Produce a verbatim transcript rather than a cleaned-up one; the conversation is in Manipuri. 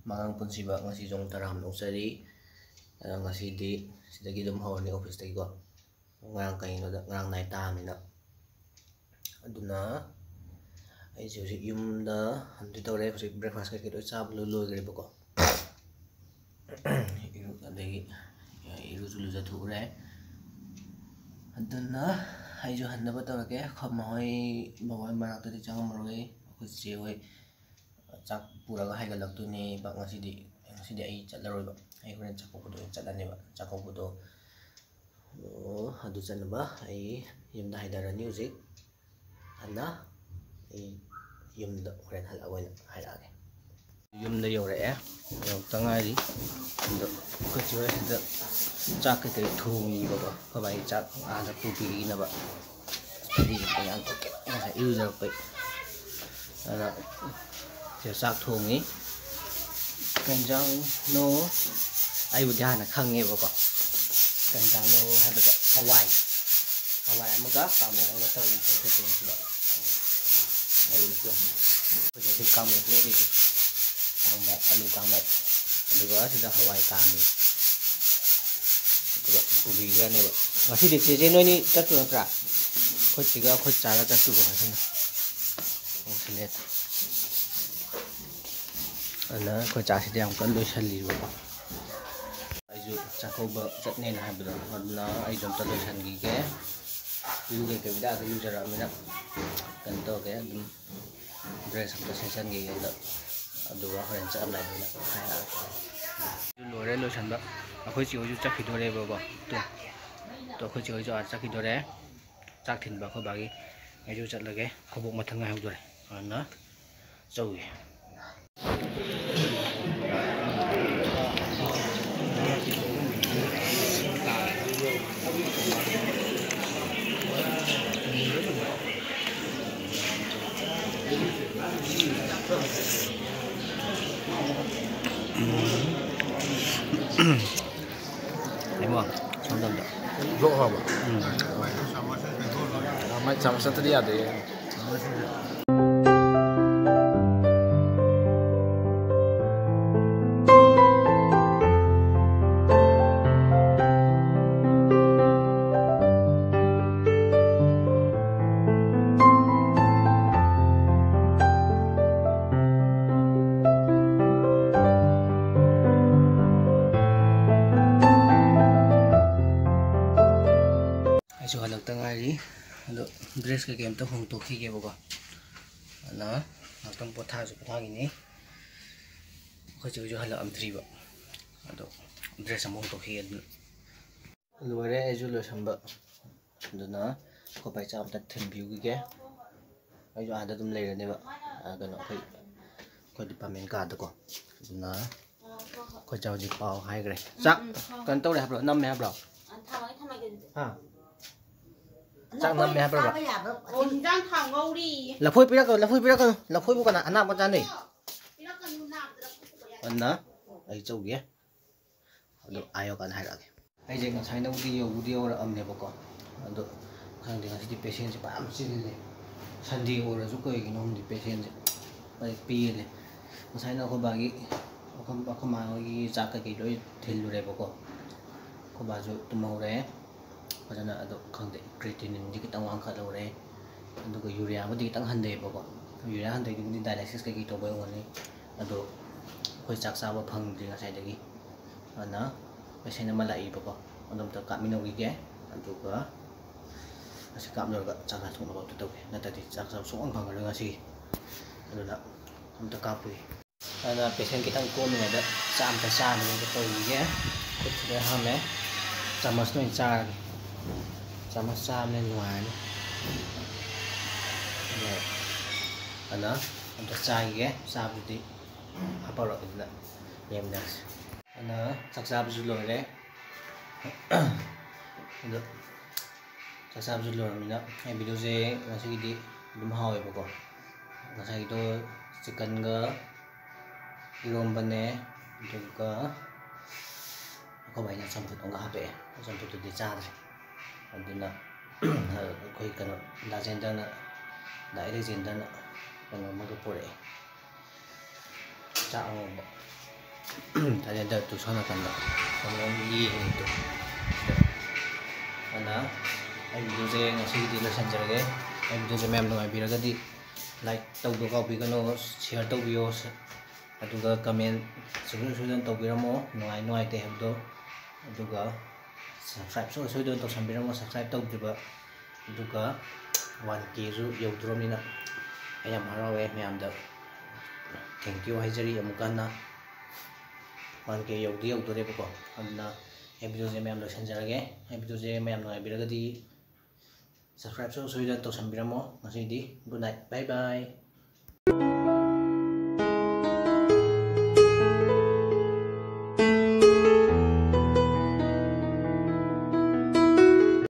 ꯃꯉꯥꯡ ꯄꯨꯟꯁꯤꯕ, ꯉꯁꯤꯁꯨ ꯑꯃꯨꯛ ꯇꯔꯥꯝꯅ ꯑꯣꯛꯆꯔꯤ꯫ ꯑꯗꯣ ꯉꯁꯤꯗꯤ ꯁꯤꯗꯒꯤ ꯑꯗꯨꯝ ꯍꯧꯔꯅꯤ ꯑꯣꯐꯤꯁꯇꯒꯤꯀꯣ꯫ ꯉꯔꯥꯡ ꯀꯩꯅꯣꯗ, ꯉꯔꯥꯡ ꯅꯥꯏꯠ ꯇꯥꯕꯅꯤꯅ꯫ ꯑꯗꯨꯅ ꯑꯩꯁꯦ ꯍꯧꯖꯤꯛ ꯌꯨꯝꯗ ꯍꯟꯗꯣꯏ ꯇꯧꯔꯦ꯫ ꯍꯧꯖꯤꯛ ꯕ꯭ꯔꯦꯛꯐꯥꯁ ꯀꯩꯀꯩ ꯂꯣꯏ ꯆꯥꯕ ꯂꯣꯏ ꯂꯣꯏꯈ꯭ꯔꯦꯕꯀꯣ꯫ ꯏꯔꯨ-, ꯑꯗꯒꯤ ꯏꯔꯨꯁꯨ ꯂꯨꯖꯊꯣꯛꯎꯔꯦ꯫ ꯑꯗꯨꯅ ꯑꯩꯁꯨ ꯍꯟꯅꯕ ꯇꯧꯔꯒꯦ꯫ ꯑꯩꯈꯣꯏ ꯃꯥ ꯍꯣꯏ, ꯕꯕꯥ ꯍꯣꯏ ꯃꯅꯥꯛꯇꯗꯤ ꯆꯪꯉꯝꯃꯔꯣꯏ꯫ ꯑꯩꯈꯣꯏ ꯆꯦ ꯍꯣꯏ ꯆꯥꯛ ꯄꯨꯔꯒ ꯍꯥꯏꯒꯠꯂꯛꯇꯣꯏꯅꯦꯕ ꯉꯁꯤꯗꯤ꯫ ꯉꯁꯤꯗꯤ ꯑꯩ ꯆꯠꯂꯔꯣꯏꯕ꯫ ꯑꯩ ꯍꯣꯔꯦꯟ ꯆꯥꯛꯀꯧꯕꯗꯣ ꯑꯣꯏꯅ ꯆꯠꯂꯅꯦꯕ꯫ ꯆꯥꯛꯀꯧꯕꯗꯣ, ꯑꯣ, ꯑꯗꯨ ꯆꯠꯅꯕ ꯑꯩ ꯌꯨꯝꯗ ꯍꯥꯏꯊꯔꯅꯤ ꯍꯧꯖꯤꯛ꯫ ꯍꯟꯅ ꯑꯩ ꯌꯨꯝꯗ ꯍꯣꯔꯦꯟ ꯍꯜꯂꯛꯑꯒ ꯑꯣꯏꯅ ꯍꯥꯏꯔꯛꯑꯒꯦ꯫ ꯌꯨꯝꯗ ꯌꯧꯔꯛꯑꯦ꯫ ꯌꯧꯔꯛꯇ ꯉꯥꯏꯔꯤ꯫ ꯑꯗꯣ ꯑꯩꯈꯣꯏ ꯆꯦ ꯍꯣꯏ ꯁꯤꯗ ꯆꯥꯛ ꯀꯩꯀꯩ ꯊꯣꯡꯉꯤꯕꯀꯣ꯫ ꯑꯩꯈꯣꯏ ꯕꯥꯒꯤ ꯆꯥꯛ ꯑꯥꯗ ꯄꯨꯕꯤꯅꯕ꯫ ꯍꯥꯏꯗꯤ ꯃꯌꯥꯝ ꯉꯁꯥꯏ ꯏꯔꯨꯖꯔꯛꯄꯩ꯫ ꯑꯗ ꯁꯤꯗ ꯆꯥꯛ ꯊꯣꯡꯉꯤ꯫ ꯀꯩ ꯏꯟꯖꯥꯡꯅꯣ? ꯑꯩꯕꯨꯗꯤ ꯍꯥꯟꯅ ꯈꯪꯉꯦꯕꯀꯣ꯫ ꯀꯩ ꯏꯟꯖꯥꯡꯅꯣ ꯍꯥꯏꯕꯗ ꯍꯋꯥꯏ꯫ ꯍꯋꯥꯏ ꯑꯃꯒ ꯀꯥꯡꯃꯦꯠ ꯑꯃꯒ ꯇꯧꯔꯤ ꯑꯩꯈꯣꯏ ꯆꯦꯁꯤꯗ꯫ ꯑꯩ ꯎꯠꯀꯦ꯫ ꯑꯩꯈꯣꯏ ꯆꯦꯁꯤ ꯀꯥꯡꯃꯦꯠ ꯃꯦꯠꯂꯤ꯫ ꯀꯥꯡꯃꯦꯠ, ꯑꯂꯨ ꯀꯥꯡꯃꯦꯠ꯫ ꯑꯗꯨꯒ ꯁꯤꯗ ꯍꯋꯥꯏ ꯀꯥꯝꯃꯤ꯫ ꯑꯗꯨꯒ ꯄꯨꯕꯤꯈ꯭ꯔꯅꯦꯕ꯫ ꯉꯁꯤꯗꯤ ꯆꯦꯆꯦ ꯅꯣꯏꯅꯤ ꯆꯠꯇꯣꯏ ꯅꯠꯇ꯭ꯔꯥ? ꯑꯩꯈꯣꯏ ꯆꯦꯒ ꯑꯩꯈꯣꯏ ꯆꯥꯒ ꯆꯠꯇꯣꯏꯕ ꯉꯁꯤꯅ꯫ ꯑꯣ, ꯁꯤꯂꯦ꯫ ꯑꯗꯨꯅ ꯑꯩꯈꯣꯏ ꯆꯥꯁꯤꯗꯤ ꯌꯥꯝ ꯀꯟꯅ ꯂꯣꯏꯁꯜꯂꯤꯕꯀꯣ꯫ ꯑꯩꯁꯨ ꯆꯥꯛꯀꯧꯕ ꯆꯠꯅꯦꯅ ꯍꯥꯏꯕꯗꯣ, ꯑꯗꯨꯅ ꯑꯩꯁꯨ ꯑꯝꯇ ꯂꯣꯏꯁꯟꯈꯤꯒꯦ꯫ ꯏꯔꯨ ꯀꯩꯀꯩꯕꯨꯗꯤ ꯑꯥꯗ ꯂꯨꯖꯔꯛꯑꯃꯤꯅ ꯀꯩꯅꯣ ꯇꯧꯔꯒꯦ, ꯑꯗꯨꯝ ꯗ꯭ꯔꯦꯁ ꯑꯝꯇ ꯁꯦꯠꯆꯟꯈꯤꯒꯦ ꯑꯗ, ꯑꯗꯨꯒ ꯍꯣꯔꯦꯟ ꯆꯠꯂꯝꯗꯥꯏꯗ ꯑꯣꯏꯅ ꯍꯥꯏꯔꯛꯑꯒꯦ꯫ ꯑꯗꯨ ꯂꯣꯏꯔꯦ ꯂꯣꯏꯁꯟꯕ꯫ ꯑꯩꯈꯣꯏ ꯆꯦ ꯍꯣꯏꯁꯨ ꯆꯠꯈꯤꯗꯣꯔꯦꯕꯀꯣ꯫ ꯇꯣ, ꯇꯣ, ꯑꯩꯈꯣꯏ ꯆꯦ ꯍꯣꯏꯁꯨ ꯑꯥ ꯆꯠꯈꯤꯗꯣꯔꯦ꯫ ꯆꯥꯛ ꯊꯤꯟꯕ ꯑꯩꯈꯣꯏ ꯕꯥꯒꯤ꯫ ꯑꯩꯁꯨ ꯆꯠꯂꯒꯦ꯫ ꯈꯣꯡꯎꯞ ꯃꯊꯪ ꯉꯥꯏꯍꯧꯗꯣꯔꯦ꯫ ꯑꯗꯨꯅ ꯆꯧꯏ꯫ ꯏꯕꯣ, ꯁꯣꯝꯗ ꯑꯝꯇ꯫ ꯕ꯭ꯂꯣꯛ ꯍꯧꯔꯕ? ꯎꯝ꯫ ꯃꯥꯏ ꯆꯥꯃꯁ ꯅꯠꯇ꯭ꯔꯗꯤ ꯌꯥꯗꯦ꯫ ꯑꯩꯁꯨ ꯍꯜꯂꯛꯇ ꯉꯥꯏꯔꯤ꯫ ꯑꯗꯣ ꯗ꯭ꯔꯦꯁ ꯀꯩꯀꯩ ꯑꯝꯇ ꯍꯣꯡꯗꯣꯛꯈꯤꯒꯦꯕꯀꯣ꯫ ꯑꯗꯨꯅ ꯉꯥꯛꯇꯪ ꯄꯣꯊꯥꯁꯨ ꯄꯣꯊꯥꯈꯤꯅꯤ꯫ ꯑꯩꯈꯣꯏ ꯆꯦ ꯍꯣꯏꯁꯨ ꯍꯜꯂꯛꯑꯝꯗ꯭ꯔꯤꯕ꯫ ꯑꯗꯣ ꯗ꯭ꯔꯦꯁ ꯑꯃ ꯍꯣꯡꯗꯣꯛꯈꯤꯒꯦ꯫ ꯑꯗꯨꯅ ꯂꯣꯏꯔꯦ ꯑꯩꯁꯨ ꯂꯣꯏꯁꯟꯕ꯫ ꯑꯗꯨꯅ ꯑꯩꯈꯣꯏ ꯄꯥꯏ ꯆꯥ ꯑꯝꯇ ꯊꯤꯟꯕꯤꯈꯤꯒꯦ꯫ ꯑꯩꯁꯨ ꯑꯥꯗ ꯑꯗꯨꯝ ꯂꯩꯔꯅꯦꯕ꯫ ꯑꯥ, ꯀꯩꯅꯣ, ꯑꯩꯈꯣꯏ ꯑꯩꯈꯣꯏ ꯗꯤꯄꯥꯔꯠꯃꯦꯟ ꯀꯥꯗꯀꯣ꯫ ꯑꯗꯨꯅ ꯑꯩꯈꯣꯏ ꯆꯥ ꯍꯧꯖꯤꯛ ꯄꯥꯎ ꯍꯥꯏꯈ꯭ꯔꯦ꯫ ꯆꯥꯛ ꯀꯩꯅꯣ ꯇꯧꯔꯦ ꯍꯥꯏꯕ꯭ꯔꯣ? ꯅꯝꯃꯦ ꯍꯥꯏꯕ꯭ꯔꯣ? ꯍꯥ? ꯆꯥꯛ ꯅꯝꯃꯦ ꯍꯥꯏꯕ꯭ꯔꯣ? ꯑꯣ, ꯍꯤꯟꯖꯥꯡ ꯊꯥꯎ ꯉꯧꯔꯤ꯫ ꯂꯐꯣꯏ ꯄꯤꯔꯛꯀꯅꯨ, ꯂꯐꯣꯏ ꯄꯤꯔꯛꯀꯅꯨ꯫ ꯂꯐꯣꯏꯕꯨ ꯀꯅꯥ ꯑꯅꯥꯕ ꯆꯥꯅꯩ? ꯄꯤꯔꯛꯀꯅꯨ, ꯅꯥꯕꯗ ꯂꯐꯣꯏ ꯄꯤꯔꯛꯀꯅꯨ꯫ ꯑꯗꯨꯅ ꯑꯩ ꯆꯧꯒꯦ꯫ ꯑꯗꯣ ꯑꯥ ꯌꯧꯀꯥꯟꯗ ꯍꯥꯏꯔꯛꯑꯒꯦ꯫ ꯑꯩꯁꯦ ꯉꯁꯥꯏꯅꯕꯨꯗꯤ ꯌꯧꯕꯨꯗꯤ ꯌꯧꯔꯛꯑꯝꯅꯦꯕꯀꯣ꯫ ꯑꯗꯣ ꯈꯪꯗꯦ, ꯉꯁꯤꯗꯤ ꯄꯦꯁꯦꯟꯁꯦ ꯐꯖꯅ ꯆꯤꯜꯂꯦ꯫ ꯁꯟꯗꯦ ꯑꯣꯏꯔꯁꯨ ꯀꯩꯒꯤꯅꯣ ꯈꯪꯗꯦ, ꯄꯦꯁꯦꯟꯁꯦ ꯂꯣꯏ ꯄꯦꯜꯂꯦ꯫ ꯉꯁꯥꯏꯅ ꯑꯩꯈꯣꯏ ꯕꯥꯒꯤ, ꯑꯩꯈꯣꯏ, ꯑꯩꯈꯣꯏ ꯃꯥ ꯍꯣꯏꯒꯤ ꯆꯥꯛ ꯀꯩꯀꯩ ꯂꯣꯏ ꯊꯤꯜꯂꯨꯔꯦꯕꯀꯣ꯫ ꯑꯩꯈꯣꯏ ꯕꯥꯁꯨ ꯇꯨꯝꯍꯧꯔꯦ ꯐꯖꯅ꯫ ꯑꯗꯣ ꯈꯪꯗꯦ, ꯀ꯭ꯔꯤꯇꯤꯅꯤꯟꯗꯤ ꯈꯤꯇꯪ ꯋꯥꯡꯈꯠꯍꯧꯔꯦ꯫ ꯑꯗꯨꯒ ꯌꯨꯔꯤꯌꯥꯕꯨꯗꯤ ꯈꯤꯇꯪ ꯍꯟꯊꯩꯌꯦꯕꯀꯣ꯫ ꯌꯨꯔꯤꯌꯥ ꯍꯟꯊꯩꯗꯨꯕꯨꯗꯤ ꯗꯥꯏꯂꯥꯏꯁꯤꯁ ꯀꯩꯀꯩ ꯇꯧꯕꯩ ꯑꯣꯏꯔꯝꯒꯅꯤ꯫ ꯑꯗꯣ ꯑꯩꯈꯣꯏ ꯆꯥꯛ ꯆꯥꯕ ꯐꯪꯗ꯭ꯔꯤ ꯉꯁꯥꯏꯗꯒꯤ꯫ ꯑꯗꯨꯅ ꯄꯦꯁꯦꯟ ꯑꯃ ꯂꯥꯛꯏꯕꯀꯣ, ꯑꯗꯣ ꯑꯝꯇ ꯀꯥꯞꯃꯤꯟꯅꯧꯈꯤꯒꯦ꯫ ꯑꯗꯨꯒ ꯑꯁꯤ ꯀꯥꯞ ꯂꯣꯏꯔꯒ ꯆꯥꯛ ꯆꯥꯊꯣꯛꯅꯕ ꯑꯝꯇ ꯇꯧꯒꯦ, ꯅꯠꯇ꯭ꯔꯗꯤ ꯆꯥꯛ ꯆꯥꯕ ꯁꯨꯡꯐꯪ ꯐꯪꯉꯔꯣꯏ ꯉꯁꯤꯒꯤ꯫ ꯑꯗꯨꯅ ꯑꯝꯇ ꯀꯥꯞꯄꯨꯏ꯫ ꯑꯗꯨꯅ ꯄꯦꯁꯦꯟ ꯈꯤꯇꯪ ꯀꯣꯝꯃꯤꯉꯩꯗ ꯆꯥꯛ ꯑꯝꯇ ꯆꯥꯅꯕ ꯑꯝꯇ ꯇꯧꯈꯤꯒꯦ꯫ ꯈꯨꯠꯁꯤꯗ ꯍꯥꯝꯃꯦ, ꯆꯥꯃꯁꯇ ꯑꯣꯏꯅ ꯆꯥꯔꯒꯦ꯫ ꯆꯥꯃꯁ ꯆꯥꯕꯅ ꯅꯨꯡꯉꯥꯏꯔꯅꯤ꯫ ꯑꯗꯨꯅ ꯑꯝꯇ ꯆꯥꯈꯤꯒꯦ꯫ ꯆꯥꯕꯗꯨꯗꯤ ꯍꯥꯞꯄꯔꯣꯏ, ꯑꯗꯨꯅ ꯌꯦꯡꯃꯤꯟꯅꯔꯁꯤ꯫ ꯑꯗꯨꯅ ꯆꯥꯛ ꯆꯥꯕꯁꯨ ꯂꯣꯏꯔꯦ꯫ ꯑꯗꯣ ꯆꯥꯛ ꯆꯥꯕꯁꯨ ꯂꯣꯏꯔꯕꯅꯤꯅ ꯑꯩ ꯚꯤꯗꯤꯑꯣꯁꯦ ꯉꯁꯤꯒꯤꯗꯤ ꯑꯗꯨꯝ ꯍꯥꯎꯋꯦꯕꯀꯣ꯫ ꯉꯁꯥꯏꯒꯤꯗꯣ ꯆꯤꯛꯀꯟꯒ ꯏꯔꯣꯝꯕꯅꯦ, ꯑꯗꯨꯒ ꯑꯩꯈꯣꯏ ꯕꯥꯏꯅ ꯆꯝꯐꯨꯠ ꯑꯃꯒ ꯍꯥꯞꯄꯛꯑꯦ꯫ ꯆꯝꯐꯨꯠꯇꯨꯗꯤ ꯆꯥꯗ꯭ꯔꯦ꯫ ꯑꯗꯨꯅ ꯑꯩꯈꯣꯏ ꯀꯩꯅꯣ, ꯗꯥ ꯖꯦꯟꯗ꯭ꯔꯅ, ꯗꯥ ꯑꯦꯂꯦꯛꯖꯦꯟꯗ꯭ꯔꯅ ꯀꯩꯅꯣ ꯑꯃꯒ ꯄꯨꯔꯛꯑꯦ, ꯆꯥꯛ ꯑꯉꯧꯕ꯫ ꯊꯥꯏꯂꯦꯟꯗ ꯇꯨ ꯁꯣꯝ ꯅꯥꯀꯟꯗ ꯀꯩꯅꯣꯝ ꯌꯦꯡꯉꯤ ꯇꯨ꯫ ꯁꯤꯗ꯫ ꯑꯗꯨꯅ ꯑꯩ ꯚꯤꯗꯤꯑꯣꯁꯦ ꯉꯁꯤꯒꯤꯗꯤ ꯂꯣꯏꯁꯤꯟꯖꯔꯒꯦ꯫ ꯑꯩ ꯚꯤꯗꯤꯑꯣꯁꯦ ꯃꯌꯥꯝ ꯅꯨꯡꯉꯥꯏꯕꯤꯔꯒꯗꯤ ꯂꯥꯏꯛ ꯇꯧꯕ ꯀꯥꯎꯕꯤꯒꯅꯨ, ꯁꯤꯌꯔ ꯇꯧꯕꯤꯌꯣ, ꯑꯗꯨꯒ ꯀꯃꯦꯟ ꯁꯨꯡꯁꯣꯏ ꯁꯣꯏꯗꯅ ꯇꯧꯕꯤꯔꯝꯃꯣ, ꯅꯨꯡꯉꯥꯏ ꯅꯨꯡꯉꯥꯏꯇꯦ ꯍꯥꯏꯕꯗꯣ꯫ ꯑꯗꯨꯒ Subscribe ꯁꯨꯡꯁꯣꯏ ꯁꯣꯏꯗꯅ ꯇꯧꯁꯟꯕꯤꯔꯝꯃꯣ, subscribe ꯇꯧꯗ꯭ꯔꯤꯕ꯫ ꯑꯗꯨꯒ one K ꯁꯨ ꯌꯧꯗꯣꯔꯕꯅꯤꯅ ꯑꯩ ꯌꯥꯝ ꯍꯔꯥꯎꯋꯦ꯫ ꯃꯌꯥꯝꯗ thank you ꯍꯥꯏꯖꯔꯤ ꯑꯃꯨꯛꯀ ꯍꯟꯅ꯫ One K ꯌꯧꯗꯤ ꯌꯧꯗꯣꯔꯦꯕꯀꯣ꯫ ꯑꯗꯨꯅ ꯑꯩ video ꯁꯦ ꯃꯌꯥꯝ ꯂꯣꯏꯁꯤꯟꯖꯔꯒꯦ꯫ ꯑꯩ video ꯁꯦ ꯃꯌꯥꯝ ꯅꯨꯡꯉꯥꯏꯕꯤꯔꯒꯗꯤ subscribe ꯁꯨꯡꯁꯣꯏ ꯁꯣꯏꯗꯅ ꯇꯧꯁꯟꯕꯤꯔꯝꯃꯣ꯫ ꯉꯁꯤꯗꯤ good night, bye bye꯫